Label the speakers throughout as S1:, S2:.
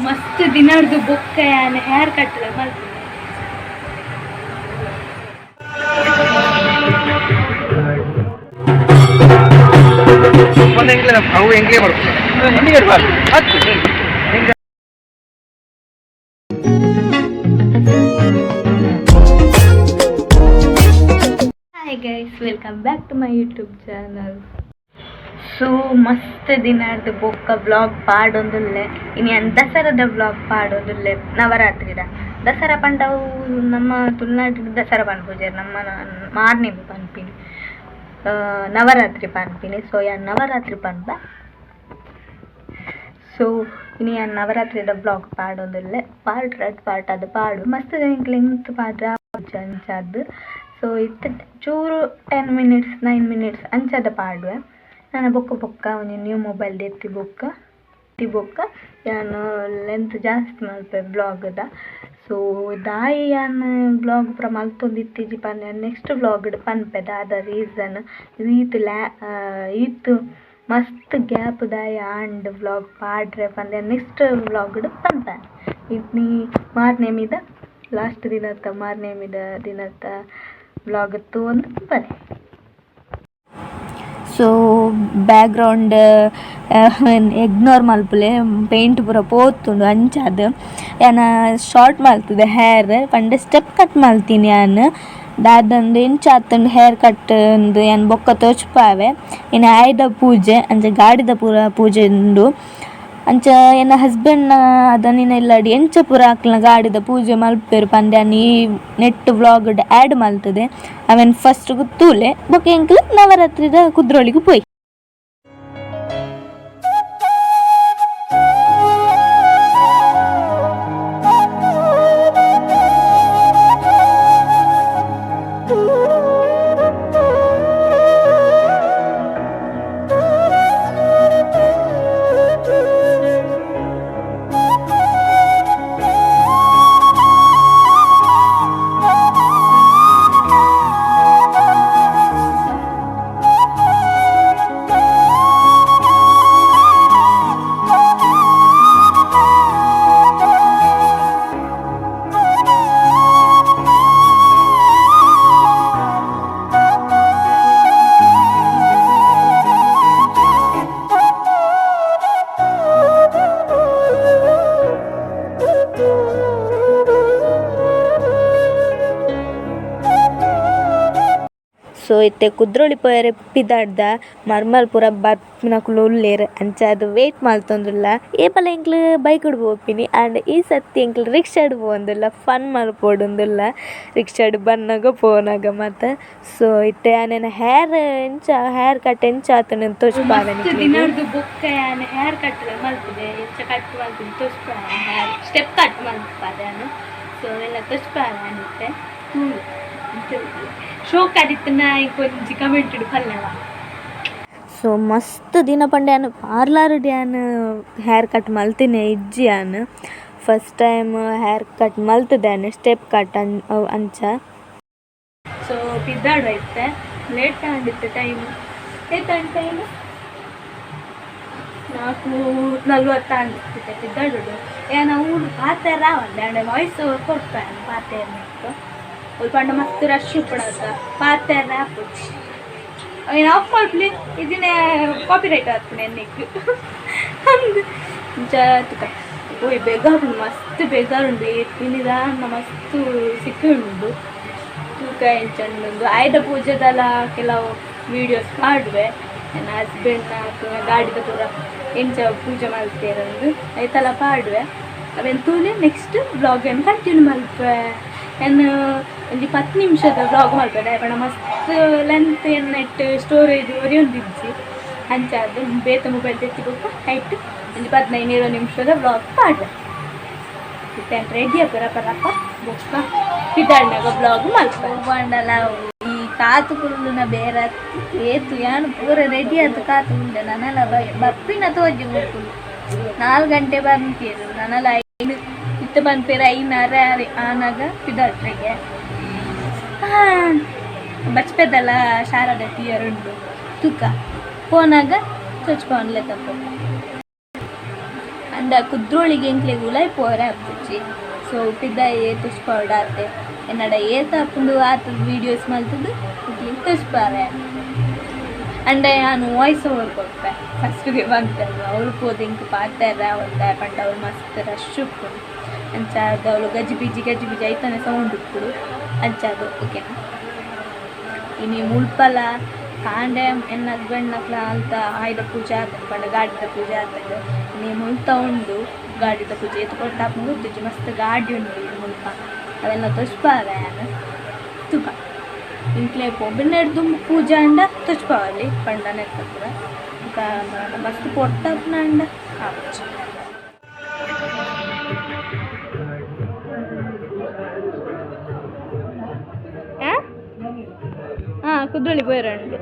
S1: ಮಸ್ತ್ ದಿನರ್ದು ಬೊಕ್ಕ ಯಾನ್ ಹೇರ್ ಕಟ್ ಮಲ್ಪುನೆ.
S2: ಅವು ಎಂಗ್ಲೇ ಬರ್ಪುಂಡು.
S1: Hi guys, welcome back to my YouTube channel. So ಮಸ್ತ್ ದಿನರ್ದು ಬೊಕ್ಕ ವ್ಲಾಗ್ ಪಾಡೊಂದುಲ್ಲೆ. ಇನಿ ಯಾನ್ ದಸರಾದ ವ್ಲಾಗ್ ಪಾಡೊಂದುಲ್ಲೆ, ನವರಾತ್ರಿದ. ದಸರಾ ಪಂಡ ಅವು ನಮ್ಮ ತುಳುನಾಡ್ ದಸರಾ ಪನ್ಪುಜೆರ್, ನಮ್ಮ ಮಾರ್ನೆಮಿ ಪನ್ಪಿನಿ, ನವರಾತ್ರಿ ಪನ್ಪಿನಿ. ಸೊ ಯಾನ್ ನವರಾತ್ರಿ ಪನ್ಪ. ಸೊ ಇನಿ ಯಾನ್ ನವರಾತ್ರಿದ ವ್ಲಾಗ್ ಪಾಡೊಂದುಲ್ಲೆ. ಪಾರ್ಟ್ ರಡ್ಡ್ ಪಾರ್ಟ್ ಆದ್ ಪಾಡು. ಮಸ್ತ್ ಎಂಕ್ ಲೆಂತ್ ಪಾಡ್ರೆ ಆಪುಜಿ ಅಂಚಾದ್. ಸೊ ಇತ್ತೆ ಚೂರು 10 ಮಿನಿಟ್ಸ್, 9 ಮಿನಿಟ್ಸ್ ಅಂಚಾದ್ ಪಾಡುವೆ. ನನ ಬೊಕ್ಕ ಬೊಕ್ಕ ಒಂಜಿ ನ್ಯೂ ಮೊಬೈಲ್ ದೆತ್ತಿ ಬೊಕ್ಕ ಬೊಕ್ಕ ಯಾನ್ ಲೆಂತ್ ಜಾಸ್ತಿ ಮಲ್ಪೆ ವ್ಲಾಗ್ದ. ಸೊ ದಾಯೆ ಯಾನ್ ವ್ಲಾಗ್ ಪೂರ ಮಲ್ತೊಂದಿತ್ತಿಜಿ ಪಂಡ, ನೆಕ್ಸ್ಟ್ ವ್ಲಾಗ್ಡ್ ಪನ್ಪೆ ದಾದ ರೀಸನ್, ಈತ್ ಲ್ಯಾ ಈತ್ ಮಸ್ತ್ ಗ್ಯಾಪ್ ದಾಯೆ ಆಂಡ್ ವ್ಲಾಗ್ ಪಾಡ್ರೆ ಪಂದ್ ನೆಕ್ಸ್ಟ್ ವ್ಲಾಗ್ಡ್ ಪನ್ಪೆ. ಇನಿ ಮಾರ್ನೆಮಿದ ಲಾಸ್ಟ್ ದಿನತ್ತ, ಮಾರ್ನೆಮಿದ ದಿನತ್ತ ವ್ಲಾಗ್ ತೂವೊಂದು ಬಲೆ.
S3: ಸೊ ಬ್ಯಾಕ್ಗ್ರೌಂಡ್ ಇಗ್ನೋರ್ ಮಲ್ಪುಲೆ, ಪೇಂಟ್ ಪೂರ ಪೋತುಂಡು. ಅಂಚಾದ್ ಯಾನ ಶಾರ್ಟ್ ಮಲ್ತುದೆ ಹೇರ್ ಪಂಡ ಸ್ಟೆಪ್ ಕಟ್ ಮಲ್ತೀನಿ ಯಾನ್. ದಾದಂದ್ ಎಂಚ ಆತುಂಡು ಹೇರ್ ಕಟ್ ಅಂದ್ ಯಾನ್ ಬೊಕ್ಕ ತೋಜ್ಪಾವೆ. ಇನಿ ಆಯುಧ ಪೂಜೆ, ಅಂಚ ಗಾಡಿದ ಪೂರ ಪೂಜೆ ಉಂಡು. ಅಂಚ ಎನ್ನ ಹಸ್ಬೆಂಡ್ ಧನಿನ ಇಲ್ಲಡ್ ಎಂಚ ಪೂರ ಅಕ್ಲ್ನ ಗಾಡಿದ ಪೂಜೆ ಮಲ್ಪೆರ್ ಪಂದ್ ಯಾನ್ ಈ ನೆಟ್ಟ್ ವ್ಲಾಗ್ ಡ್ ಆಡ್ ಮಲ್ತುದೆ. ಅವೆನ್ ಫಸ್ಟ್ ಗ್ ತೂಲೆ, ಬೊಕ ಎಂಕುಲು ನವರಾತ್ರಿದ ಕುದ್ರೋಳಿಗ್ ಪೋಯಿ. ಸೊ ಇತ್ತೆ ಕುದ್ರೋಳಿ ಪೋಯೆರೆ ಪಿದಾಡ್ದ. ಮರ್ಮಲ್ ಪೂರ ಬರ್ಪಿನಕುಲು ಉಲ್ಲೆರ್, ಅಂಚಾದ್ ವೇಟ್ ಮಲ್ತೊಂದುಲ್ಲ. ಏಪಲ ಎಂಕ್ಲು ಬೈಕ್ ಡ್ ಪೋಪಿನಿ, ಆಂಡ ಈ ಸರ್ತಿ ಎಂಕ್ಲು ರಿಕ್ಷಾಡ್ ಪೋವೊಂದುಲ್ಲ. ಫನ್ ಮಲ್ಪೊಡುಂದುಲ್ಲ ರಿಕ್ಷಾಡ್ ಬನ್ನಗ ಪೋನಗ ಮಾತ. ಸೊ ಇತ್ತೆ ಆನೆನ ಹೇರ್ ಎಂಚ, ಹೇರ್ ಕಟ್ ಎಂಚ ಆತುಂಡು ತೋಜ್ಪಾವೆ
S1: ಮಸ್ತ್
S3: ನಿಕ್ಲೆಗ್.
S1: ದಿನರ್ದು ಬೊಕ್ಕ ಯಾನ್ ಹೇರ್ ಕಟ್ ಮಲ್ತುದೆ. ಎಂಚ ಕಟ್ ಮಲ್ತಿನಿ ತೋಜ್ಪಾವೆ. ಹೇರ್ ಸ್ಟೆಪ್ ಕಟ್ ಮಲ್ಪಾದೆ ಯಾನ್. ಸೊ ಎಲ್ಲ ತೋಜ್ಪಾವೆ ಯಾನ್ ಇತ್ತೆ. ತೂಲೆ ಶೋಕ್ ಆದಿತ್ತಿನ ಒಂಜಿ ಕಮೆಂಟ್ ಪಲ್ಲೆವ.
S3: ಸೊ ಮಸ್ತ್ ದಿನ ಪಂಡ ಯಾನ್ ಪಾರ್ಲರ್ ಯಾನ್ ಹೇರ್ ಕಟ್ ಮಲ್ತಿನೆ ಇಜ್ಜಿ. ಯಾನ್ ಫಸ್ಟ್ ಟೈಮ್ ಹೇರ್ ಕಟ್ ಮಲ್ತುದೇನೆ, ಸ್ಟೆಪ್ ಕಟ್ ಅಂಚ.
S1: ಸೊ ಪಿದಾಡ ಇತ್ತೆ, ಲೇಟ್ ಆಂಡಿತ್ತು. ಟೈಮ್ ಏತಾಂಡ್? ಟೈಮ್ 4:40 ಆಂಡಿತ್ತು. ಪಿದಾಡುಡು ಏನ ಊರು ಪಾತೆರ ಒಂದೆ ಅಂಡ ವಾಯ್ಸ್ ಓವರ್ ಕೊರ್ಪೆ ಪಾತೆರ್ನಿತ್ತು. ಒಲ್ಪ ಪಂಡ ಮಸ್ತ್ ರಶ್ ಉಪ್ಪುಡತ್ತ, ಪಾತೆರ ಆಪುಜಿ. ಅವೇನು ಆಫ್ ಮಲ್ಪಲಿ ಇದಿನ, ಕಾಪಿ ರೈಟ್ ಆತ್ಪುಂಡು ಎನ್ನಿಕ್ ಅಂದ್. ಇಂಚ ತುಕ ಓಯ್ ಬೇಗಾರುಂಡು, ಮಸ್ತ್ ಬೇಗಾರುಂಡು. ಇನಿದಾನ ಮಸ್ತ್ ಸಿಕ್ಕಿ ಉಂಡು. ತೂಕ ಎಂಚ ಉಂಡು. ಆಯುಧ ಪೂಜೆದಲ ಕೆಲವು ವೀಡಿಯೋಸ್ ಮಾಡುವೆ. ನನ್ನ ಹಸ್ಬೆಂಡ್ನ ಗಾಡಿದ ಪೂರ ಎಂಚ ಪೂಜೆ ಮಲ್ತೇರಂದು ಐತಲ ಪಾಡುವೆ. ಅವೆನ್ ತೂಲೆ. ನೆಕ್ಸ್ಟ್ ವ್ಲಾಗ್ ಏನು ಕಂಟಿನ್ಯೂ ಮಲ್ಪೆ. ಏನು ಒಂಜಿ 10 ನಿಮಿಷದ ವ್ಲಾಗ್ ಮಲ್ಪೆ, ದಾಯೆ ಮಸ್ತ್ ಲೆಂತ್ ಎನ್ನಟ್ ಸ್ಟೋರೇಜ್ ಒರಿಯೊಂದಿಜ್ಜಿ. ಅಂಚಾದ್ ಬೇತೆ ಮೊಬೈಲ್ ತೆತ್ತಿ ಬೊಕ್ಕ ಐಟ್ ಒಂಜಿ 15 20 ನಿಮಿಷದ ವ್ಲಾಗ್ ಪಾಡುವೆ. ಇತ್ತೆ ರೆಡಿ ಆಪೆ ರಪ ರಪ, ಬೊಕ್ಕ ಪಿದಾಡ್ನಾಗ ವ್ಲಾಗ್ ಮಲ್ಪೆ.
S3: ಪಂಡಲ ಈ ಕಾತು ಕುಲ್ಲುನ ಬೇರ ಏತು. ಯಾನ್ ಪೂರ ರೆಡಿ ಆತು ಕಾತು ಉಂಡೆ. ನನಲ ಬರ್ಪಿನ ತೋಜಿ ಮೊಕುಲು. 4 ಗಂಟೆ ಬರ್ಪೇರು, ನನಲ 5. ಇತ್ತೆ ಪನ್ಪೇರು ಐನಾರ ಆನಾಗ ಪಿದಾಡ್ರೆಗೆ.
S1: ಬಚ್ಪೆದಲ್ಲ ಶಾರದ ಟಿಯರ್ ಉಂಡು. ತುಕ ಪೋನಾಗ ತೋಚ್ಪವನ್ಲೆ ತಪ್ಪು. ಅಂಡ ಕುದ್ರೋಳಿಗೆ ಎಂಕ್ಲೆಗ್ ಉಲಾಯಿ ಪೋರೆ ಆಪುಜಿ. ಸೊ ಪಿದಾಯಿ ತೋಜ್ಪಾವೊಡು ಆತೆ. ಎನ್ನಡ ಏತ್ ಆಪುಂಡು ಆತ್ ವೀಡಿಯೋಸ್ ಮಲ್ತುದು ನಿಕ್ಲೆಗ್ ತೋಜ್ಪಾವೆ. ಅಂಡ ಯಾನ್ ವಾಯ್ಸ್ ಓವರ್ ಕೊರ್ಪೆ ಫಸ್ಟ್ಗೆ ಬಂತಲ್ವ ಅವ್ಲು ಪೋದು ಎಂಕ್ ಪಾತೆರ ಒಂದ ಪಂಡ ಅವ್ಲು ಮಸ್ತ್ ರಶ್ ಉಪ್ಪುಂಡು. ಅಂಚಾದ್ ಅವ್ಲು ಗಜಿ ಬಿಜಿ ಗಜಿ ಬಿಜಿ ಐತನೆ ಸೌಂಡ್ ಉಪ್ಪುಡು ಅಂಚಾದ್ ಓಕೆನಾ. ಇನಿ ಮುಲ್ಪಲ ಕಾಂಡೆ ಎನ್ನ ಹಸ್ಬೆಂಡ್ ನಕ್ಲ ಅಲ್ತ ಆಯುಧ ಪೂಜೆ ಆತುಂಡು ಪಂಡ ಗಾಡಿದ ಪೂಜೆ ಆತುಂಡು. ಇನಿ ಮುಲ್ತ ಉಂಡು ಗಾಡಿದ ಪೂಜೆ ಏತ್ ಪೊರ್ತು ಗೊತ್ತುಜ್ಜಿ, ಮಸ್ತ್ ಗಾಡಿ ಉಂಡು ಮುಲ್ಪ ಅವೆಲ್ಲ ತೋಜ್ಪಾವೆ ಯಾನ್ ತೂಕ. ಎಂಕ್ಲೆ ಪೋಪಿನೆಡ್ ದುಂಬು ಪೂಜೆ ಆಂಡ ತೋಜ್ಪಾವೊಲಿ ಪಂಡ ನೆತ್ತ ಪೂರ ಬೊಕ ಮಸ್ತ್ ಪೊರ್ತು ಆಂಡ ಆಪುಜಿ. ಹಾಂ ಕುದ್ರೋಳಿ ಪೋಯೆರೆ ಉಂಡು.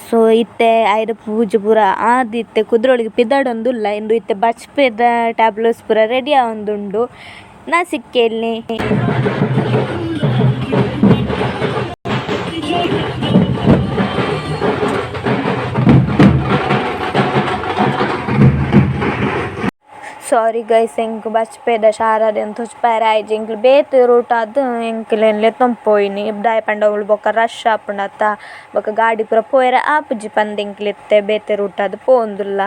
S3: ಸೊ ಇತ್ತೆ ಆಯುಧ ಪೂಜೆ ಪೂರ ಆದಿತ್ತೆ ಕುದ್ರೋಳಿಗ್ ಪಿದಡೊಂದುಲ್ಲ. ಇಂದು ಇತ್ತೆ ಬಜ್ಪೆದ ಟ್ಯಾಬ್ಲೋಸ್ ಪೂರ ರೆಡಿ ಆವೊಂದುಂಡು. ನಾ ಸಿಕ್ಕೆಲ್ನಿ. ಸಾರಿ ಗೈಸ್, ಎಂಕ್ ಬಜ್ಪೆದ ಶಾರದೆನ್ ತೋಜ್ಪಾಯೆರೆ ಆಯಿಜಿ. ಎಂಕ್ಲು ಬೇತೆ ರೂಟ್ ಆದ್ ಎಂಕ್ಲೆನ್ ಲೆತ್ತೊಂದು ಪೋಯಿನಿ. ದಾಯೆ ಪಂಡ ಅವ್ಲು ಬೊಕ ರಶ್ ಆಪುಂಡತ್ತ ಬೊಕ ಗಾಡಿ ಪೂರ ಪೋಯೆರೆ ಆಪುಜಿ ಪಂದ್ ಎಂಕ್ಲು ಇತ್ತೆ ಬೇತೆ ರೂಟ್ ಆದ್ ಪೋವೊಂದುಲ್ಲ.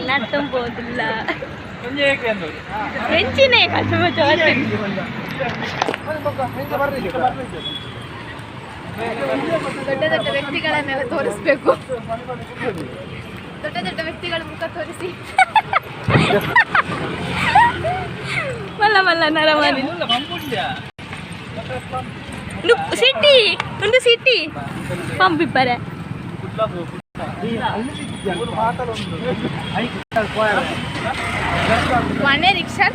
S1: ನತ್ತೊಂಬೋದಿಲ್ಲ ಎಂಚಿನೇ ಕಚ್ಚ.
S4: ದೊಡ್ಡ ದೊಡ್ಡ ವ್ಯಕ್ತಿಗಳನ್ನೆಲ್ಲ ತೋರಿಸ್ಬೇಕು, ದೊಡ್ಡ ದೊಡ್ಡ ವ್ಯಕ್ತಿಗಳ ಮುಖ ತೋರಿಸಿ.
S1: ಮಲ್ಲ ಮಲ್ಲ ನರಮನಿ ಸಿಟಿ ಒಂದು ಸಿಟಿ ಪಂಪಿಪ್ಪರೆ.
S4: ಮನೆ ರಿಕ್ಷಾ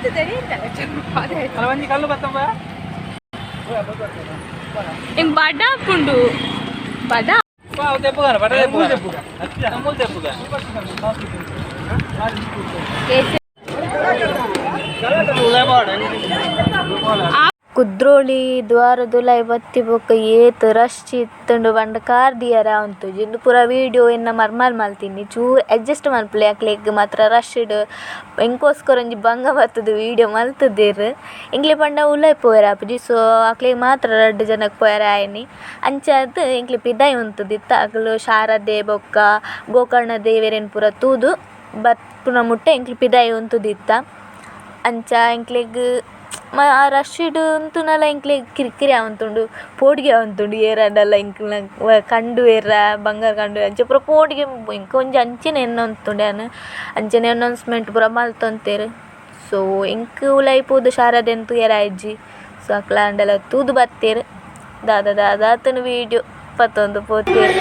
S1: ಎಂಗ್ ಬಡ ಪುಂಡು ಬಡ.
S3: ಕುದ್ರೋಳಿ ದ್ವಾರದುಲಾಯಿ ಬತ್ತಿ ಬೊಕ್ಕ ಏತ್ ರಶ್ ಇತ್ತುಂಡು ಪಂಡ ಕಾರ್ ದೀಯೆರೆ ಆವೊಂತುಜಿ. ಉಂದು ಪೂರ ವೀಡಿಯೋ ಎನ್ನ ಮರ್ಮಲ್ ಮಲ್ತಿನಿ, ಚೂರು ಅಡ್ಜಸ್ಟ್ ಮಲ್ಪುಲೆ. ಅಕ್ಲೆಗ್ ಮಾತ್ರ ರಶ್ ಡ್ ಎಂಕೋಸ್ಕರ ಒಂಜಿ ಬಂಗ ಬತ್ತುದು ವೀಡಿಯೋ ಮಲ್ತುದೆರ್. ಎಂಕ್ಲೆ ಪಂಡ ಉಲಾಯಿ ಪೋಯೆರೆ ಆಪುಜಿ, ಸೊ ಅಕ್ಲೆಗ್ ಮಾತ್ರ ರಡ್ಡ್ ಜನಕ್ ಪೋಯೆರೆ ಆಯಿನಿ. ಅಂಚಾದ್ ಎಂಕ್ಲೆ ಪಿದಾಯಿ ಉಂತುದಿತ್ತ. ಅಕುಲು ಶಾರದೆ ಬೊಕ್ಕ ಗೋಕರ್ಣ ದೇವೆರೆನ್ ಪೂರ ತೂದು ಬರ್ಪುನ ಮುಟ್ಟ ಎಂಕ್ಲೆ ಪಿದಾಯಿ ಉಂತುದಿತ್ತ. ಅಂಚ ಎಂಕ್ಲೆಗ್ ಆ ರಶ್ ಡ್ ಉಂತುನಲ ಎಂಕ್ಲೆಗ್ ಕಿರಿಕಿರಿ ಆವೊಂದುಂಡು, ಪೋಡಿಗೆ ಆವೊಂದುಂಡು. ಏರಾಂಡಲ ಎಂಕ್ಲ್ನ ಕಂಡುವೆರ ಬಂಗಾರ್ ಕಂಡುವೆ ಅಂಚ ಪೂರ ಪೋಡಿಗೆ ಎಂಕ್ ಒಂಜಿ ಅಂಚನೆ ಎನ್ನೊಂತುಂಡು ಯಾನ್. ಅಂಚನೆ ಅನೌನ್ಸ್ಮೆಂಟ್ ಪೂರ ಮಲ್ತೊಂತೆರ್. ಸೊ ಎಂಕ್ ಉಲಾಯಿ ಪೋದು ಶಾರದೆನ್ ತೂಯೆರೆ ಆಯಿಜಿ. ಸೊ ಅಕ್ಲಾಂಡಲ ತೂದು ಬತ್ತೆರ್. ದಾದ ದಾದ ಆತುಂಡು ವೀಡಿಯೋ ಪತ್ತೊಂದು ಪೋತೆರ್.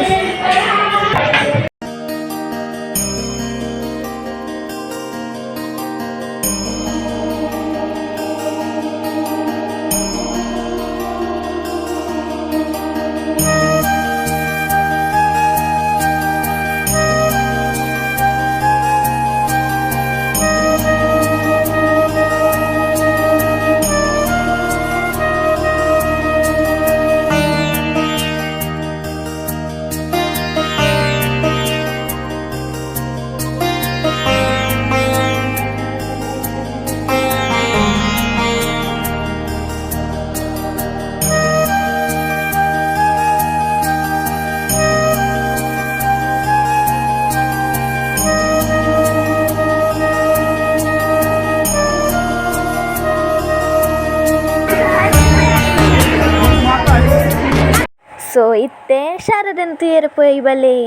S3: ಸೊ ಇತ್ತೆ ಶಾರದೆನ್ ತೂಯೆರೆ ಪೋಯಿ ಬಲೆ.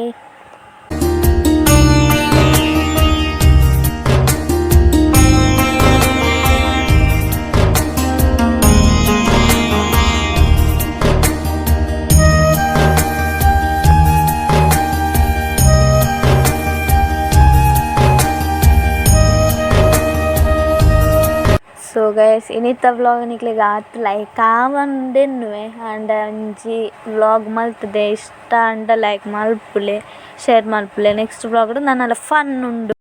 S3: ಸೊ ಗೈಸ್, ಇನಿತ ವ್ಲಾಗ್ ನಿಕ್ಲೆಗ್ ಆತ್ ಲೈಕ್ ಆವಂದೆನ್ನುವೆ. ಆಂಡ ಒಂಜಿ ವ್ಲಾಗ್ ಮಲ್ತುದೆ. ಇಷ್ಟ ಆಂಡ ಲೈಕ್ ಮಲ್ಪುಲೆ, ಶೇರ್ ಮಲ್ಪುಲೆ. ನೆಕ್ಸ್ಟ್ ವ್ಲಾಗ್ ನನಲ ಫನ್ ಉಂಡು.